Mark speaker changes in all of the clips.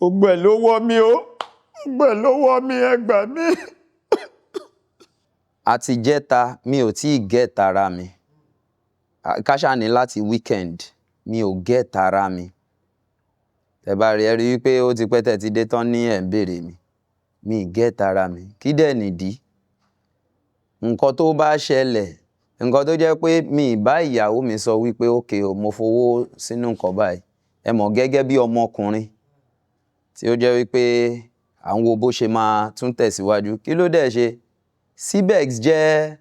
Speaker 1: Gbogbo ẹ̀ ló wọ́ mi o, gbogbo ẹ̀ ló wọ́ mi, ẹ gbà mí.
Speaker 2: Àti jẹ́ta mi ò tí ì get ara mi. Káṣá ní láti weekend mi ò get ara mi. Tẹ́ bá rí, ẹ rí wípé ó ti pẹ́ tẹ́ ti dé tán ní ẹ̀ ń béèrè mi. Mi ì get ara mi. Kí dẹ̀ nìdí? Nǹkan tó bá ṣẹlẹ̀, nǹkan tó jẹ́ pé mi ì bá ìyàwó mi sọ wípé okay o, mo fowó sínú nǹkan báyìí. Ẹ mọ̀ gẹ́gẹ́ bí ọmọkùnrin tí ó jẹ́ wípé à ń wo bó ṣe máa tún tẹ̀síwájú. Kí ló dẹ̀ ṣe? CBEX jẹ́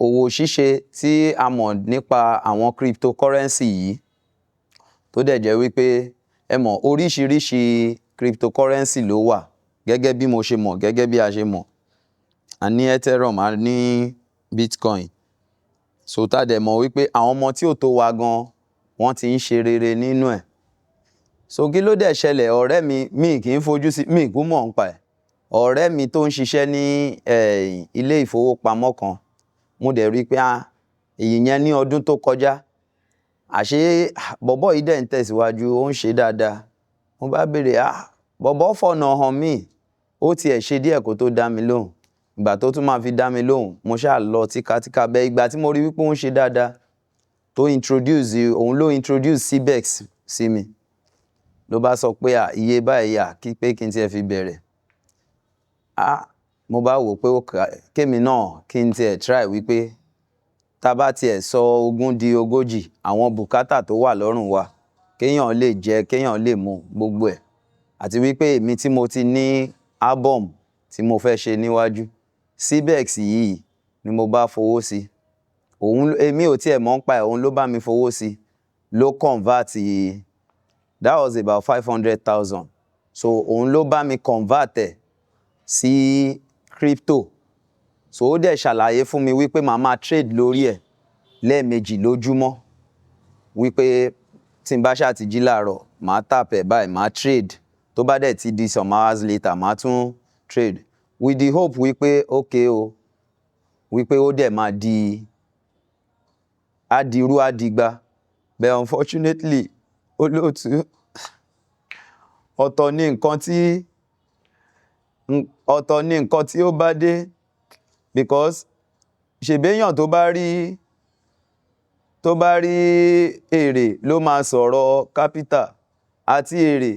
Speaker 2: òwò ṣíṣe tí a mọ̀ nípa àwọn cryptocurrency yìí, tó dẹ̀ jẹ́ wípé ẹ mọ̀ oríṣiríṣi cryptocurrency ló wà gẹ́gẹ́ bí mo ṣe mọ̀, gẹ́gẹ́ bí a ṣe mọ̀. A ní Ethereum, a ní Bitcoin. So tá dẹ̀ mọ̀ wípé àwọn ọmọ tí ò tó wa gan, wọ́n ti ń ṣe rere nínú ẹ̀. So kí ló dẹ̀ ṣẹlẹ̀? Ọ̀rẹ́ mi, mi kì í fojú sí, mi kú mọ̀ nípa ẹ̀. Ọ̀rẹ́ mi tó ń ṣiṣẹ́ ní ilé ìfowópamọ́ kan, mo dẹ̀ rí pé èyí yẹn ní ọdún tó kọjá. Àṣé bọ̀bọ́ yìí dẹ̀ ń tẹ̀síwájú, ó ń ṣe dáadáa. Mo bá béèrè, bọ̀bọ́ fọ̀nà hàn mí. Ó tiẹ̀ ṣe díẹ̀ kó tó dá mi lóhùn. Ìgbà tó tún máa fi dá mi lóhùn, mo ṣáà lọ tíkatíka bẹ́ẹ̀. Ìgbà tí mo rí wípé ó ń ṣe dáadáa, tó introduce, òun ló introduce CBEX sí mi. Ló bá sọ pé iye báyìí kí pé kí n tiẹ̀ fi bẹ̀rẹ̀. Mo bá wò pé kémi náà kí n tiẹ̀ try wípé tá bá tiẹ̀ sọ 20 di 40, àwọn bùkátà tó wà lọ́rùn wa, kéèyàn lè jẹ, kéèyàn lè mu gbogbo ẹ̀. Àti wípé èmi tí mo ti ní album tí mo fẹ́ ṣe níwájú, CBEX yìí ni mo bá fowó sí. Òun, èmi ò tiẹ̀ mọ̀ nípa ẹ̀, òun ló bá mi fowó sí, ló convert. That was about 500,000. So òun ló bá mi convert ẹ̀ sí crypto. So ó dẹ̀ ṣàlàyé fún mi wípé màá máa trade lórí ẹ̀ lẹ́ẹ̀mejì lójúmọ́. Wípé tí n bá ṣáà ti jí láàárọ̀, màá tap ẹ̀ báyìí, màá trade. Tó bá dẹ̀ ti di some hours later, màá tún trade. With the hope wípé okay o, wípé ó dẹ̀ máa di, á di irú á di igba. But unfortunately, olóòtú, ọ̀tọ̀ ni nǹkan tí ó bá dé, because ṣèbí èèyàn tó bá rí èrè ló máa sọ̀rọ̀ capital àti èrè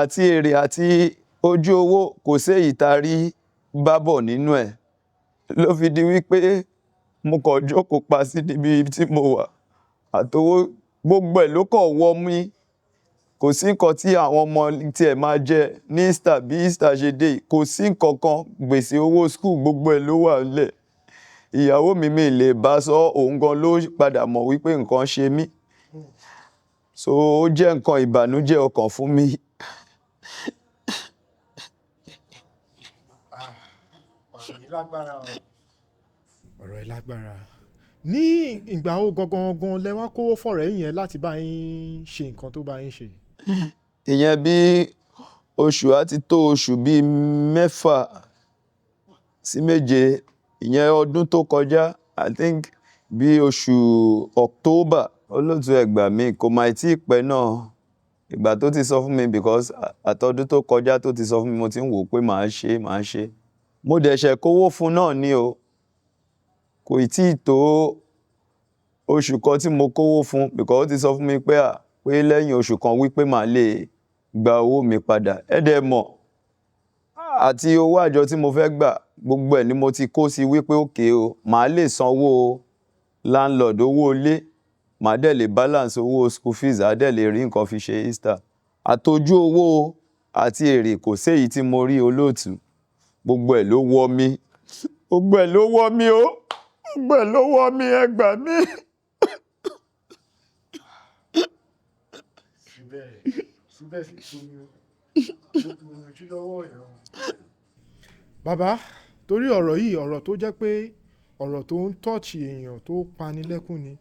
Speaker 2: àti èrè àti ojú owó, kò sí èyí tá rí bá bọ̀ nínú ẹ̀. Ló fi di wípé mo kàn jókòó pa sí níbi tí mo wà. Àtowó gbogbo ẹ̀ ló kàn wọ́ mí. Kò sí nǹkan tí àwọn ọmọ tí ẹ máa jẹ ní Easter bí Easter ṣe dé yìí. Kò sí nǹkan kan, gbèsè owó school gbogbo ẹ̀ ló wà nílẹ̀. Ìyàwó mi, mi lè bá sọ, òun gan ló padà mọ̀ wípé nǹkan ṣe mí. So ó jẹ́ nǹkan ìbànújẹ́ ọkàn fún mi.
Speaker 3: Ọ̀rọ̀ yìí lágbára o. Ọ̀rọ̀ yìí lágbára. Ní ìgbà wo gangan gan lẹ wá kówó fọ̀rẹ́ yẹn láti bá yín ṣe nǹkan tó bá yín ṣe?
Speaker 1: Ìyẹn bí oṣù á ti tó oṣù bí 6 sí 7, ìyẹn ọdún tó kọjá, I think bí oṣù October. Olóòtú, ẹ gbà mí, kò máa tí ì pẹ́ náà. Ìgbà tó ti sọ fún mi, because àtọdún tó kọjá tó ti sọ fún mi, mo ti ń wò pé màá ṣe, màá ṣe. Mo dẹ̀ ṣẹ̀ kówó fún náà ni o. Kò ì tí ì tó oṣù kan tí mo kówó fún, because ó ti sọ fún mi pé pé lẹ́yìn oṣù kan wípé màá lè gba owó mi padà. Ẹ dẹ̀ mọ̀, àti owó àjọ tí mo fẹ́ gbà, gbogbo ẹ̀ ni mo ti kó sí wípé okay o, màá lè san owó landlord, owó ilé, màá dẹ̀ lè balance owó school fees, a dẹ̀ lè rí nǹkan fi ṣe Easter. Àtojú owó àti èrè, kò sí èyí tí mo rí, olóòtú. Gbogbo ẹ̀ ló wọ́ mi. Gbogbo ẹ̀ ló wọ́ mi o. Gbogbo ẹ̀ ló wọ́ mi, ẹ gbà mí.
Speaker 3: Síbẹ̀, síbẹ̀ sì tún ní ojú lọ́wọ́ èèyàn. Bàbá, torí ọ̀rọ̀ yìí, ọ̀rọ̀ tó jẹ́ pé ọ̀rọ̀ tó ń touch èèyàn, tó pani lẹ́kún ni.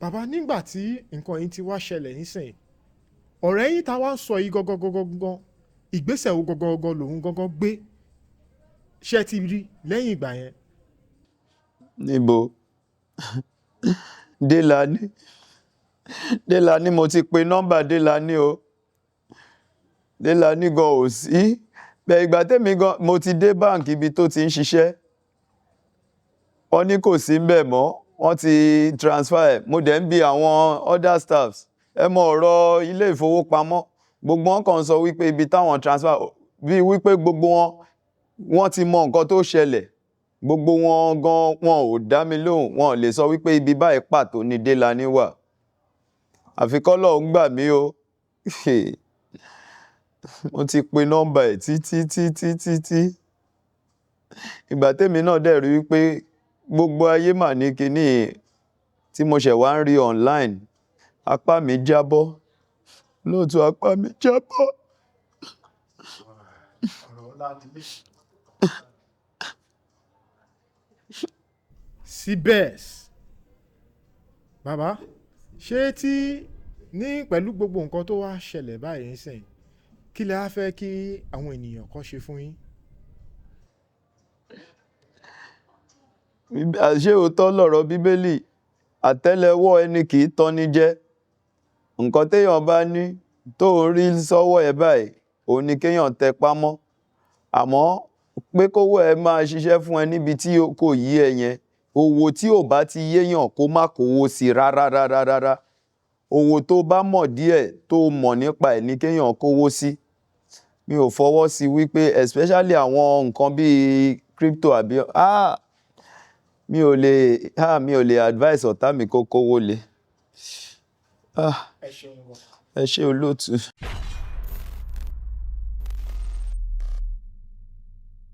Speaker 3: Bàbá, nígbà tí nǹkan yìí ti wá ṣẹlẹ̀ nísìnyí, ọ̀rẹ́ yín ta wá ń sọ yìí gangan gangan gangan, ìgbésẹ̀ wo gangan gangan lòun gangan gbé? Ṣé ẹ ti rí lẹ́yìn ìgbà yẹn?
Speaker 1: Níbo? Délani, Délani, mo ti pe nọ́mbà Délani o. Délani gan ò sí bẹ́ẹ̀. Ìgbà tẹ́mi gan mo ti dé báǹkì ibi tó ti ń ṣiṣẹ́, wọ́n ní kò sí ńbẹ̀ mọ́, wọ́n ti transfer ẹ̀. Mo dẹ̀ ń bi àwọn other staffs, ẹ mọ ọ̀rọ̀ ilé ìfowópamọ́, gbogbo wọn kàn sọ wípé ibi táwọn transfer, bíi wípé gbogbo wọn, wọ́n ti mọ nǹkan tó ṣẹlẹ̀. Gbogbo wọn gan, wọn ò dá mi lóhùn. Wọn ò lè sọ wípé ibi báyìí pàtó ni Délani wà. Àfi k'Ọlọ́run gbà mí o. Mo ti pe nọ́mbà ẹ̀ títí títí títí. Ìgbà tèmi náà dẹ̀ rí wípé gbogbo ayé mà ní kinní tí mo ṣẹ̀ wá ń rí online, apá mi jábọ́ lóòótọ́, apá mi jábọ́.
Speaker 3: Ọ̀rọ̀ ńlá ni mí. Síbẹ̀, bàbá, ṣé tí ní pẹ̀lú gbogbo nǹkan tó wá ṣẹlẹ̀ báyìí ń sìn, kí lẹ á fẹ́ kí àwọn ènìyàn kó ṣe fún yín?
Speaker 1: Àṣé òótọ́ lọ̀rọ̀ Bíbélì, àtẹ́lẹwọ́ ẹni kì í tanni jẹ. Nǹkan téèyàn bá ní tó ń rí sọ́wọ́ ẹ báyìí, òun ni kéèyàn tẹpá mọ́. Àmọ́ pé kówó ẹ máa ṣiṣẹ́ fún ẹ níbi tí kò yí ẹ yẹn, òwò tí ò bá ti yéèyàn, kó má kówó sí rárá rárá rárá. Òwò tó bá mọ̀ díẹ̀, tó mọ̀ nípa ẹ̀ ní kéèyàn kówó sí. Mi ò fọwọ́ sí wípé, especially àwọn nǹkan bíi crypto àbí, ah, mi ò lè advice ọ̀tá mi kó kówó lé. Ah.
Speaker 3: Ẹ ṣeun gan.
Speaker 1: Ẹ ṣé, olóòtú.